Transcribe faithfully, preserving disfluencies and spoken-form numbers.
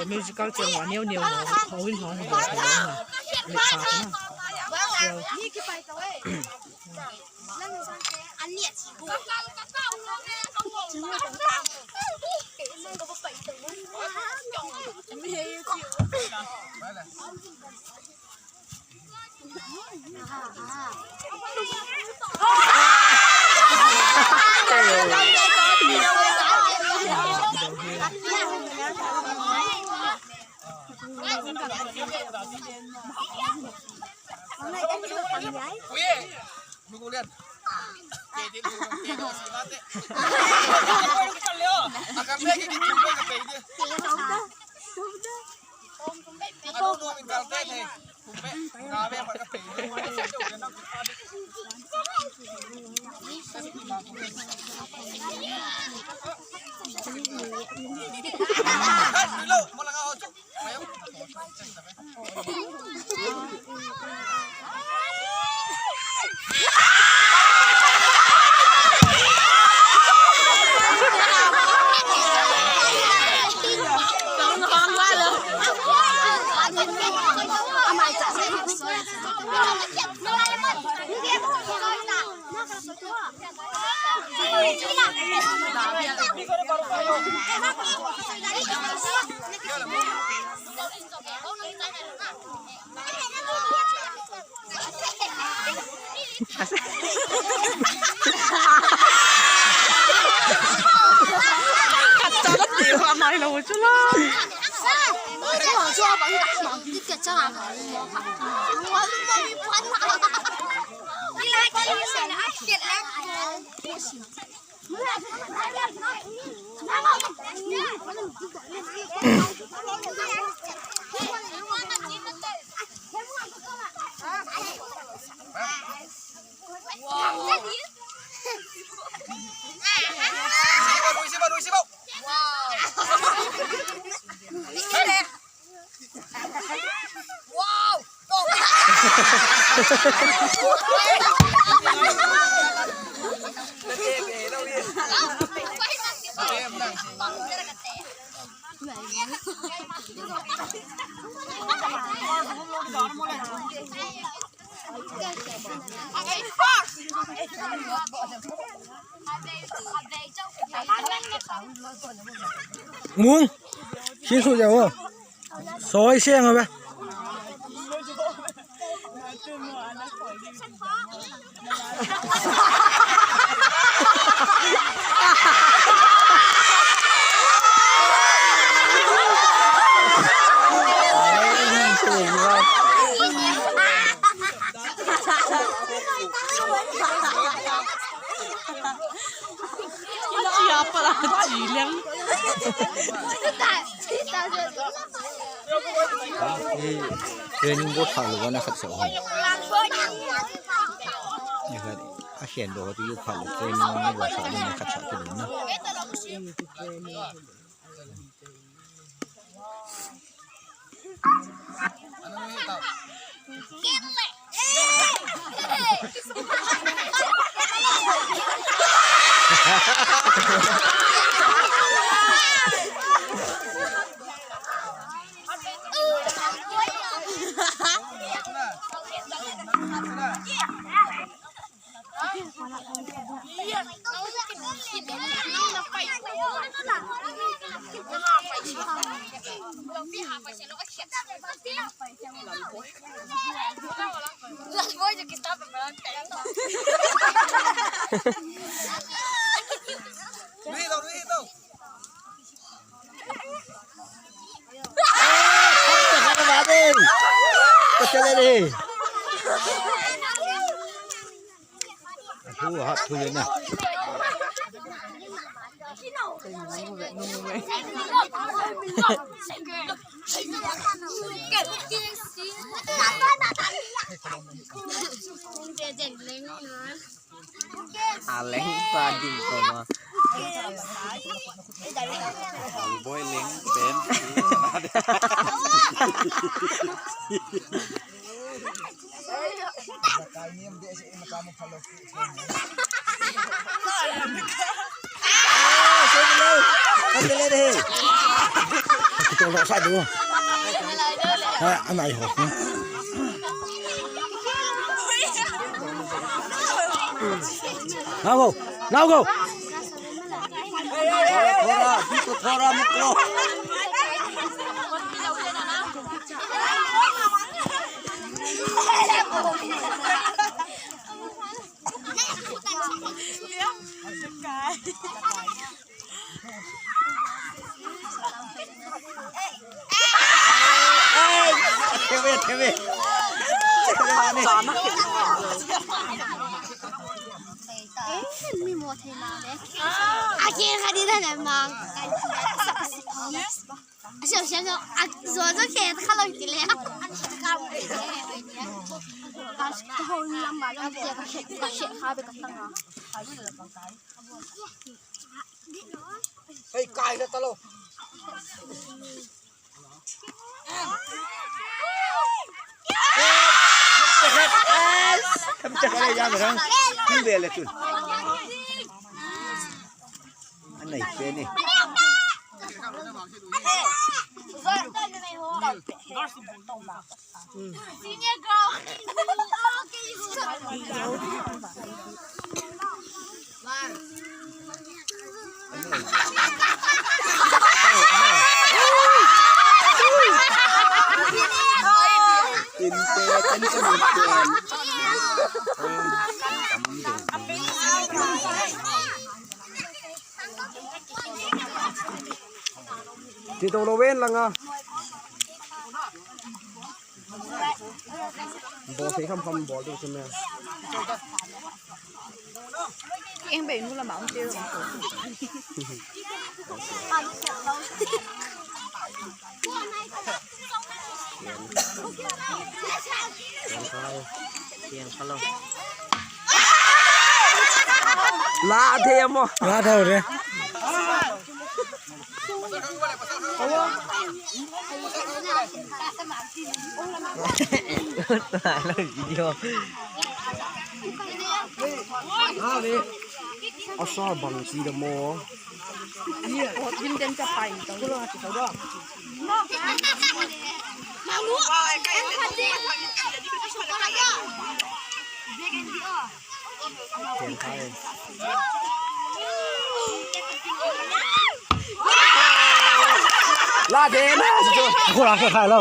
Musical chair wa neo neo no, hawin hong hong hong hong. Mung, sing su jao. Soi seng ave. Chia pala chi lem. Training bo pha lo na khat sa hon. Ni khat a hian bo ti pha lo training ni bo sa ni khat sa ti lo na. Thu hat thu na. Aleng pa ding ko ma. Boy leng pen. Now go. Now go. Thora, thora, thora, muklo. Theve, theve. Mi mo thei na le. A ke kha di da le mang. Siam siam no, a, zo zo ke kha lo ti le. Ka, ka ho ni lam ma lo ti ka she, ka she kha be ka tang a. Hei, kai la ta lo. Kam cha ka ya me rang. Kin be le tun. Anai pe ni. Ti to lo ven langa. Bol sei kham kham bol tu chun na. Eng be nu la ma um te. La the mo. La the re. Video. Asa bang si da mo. Dim den cha pai. La de na. Ko la ka khai lo.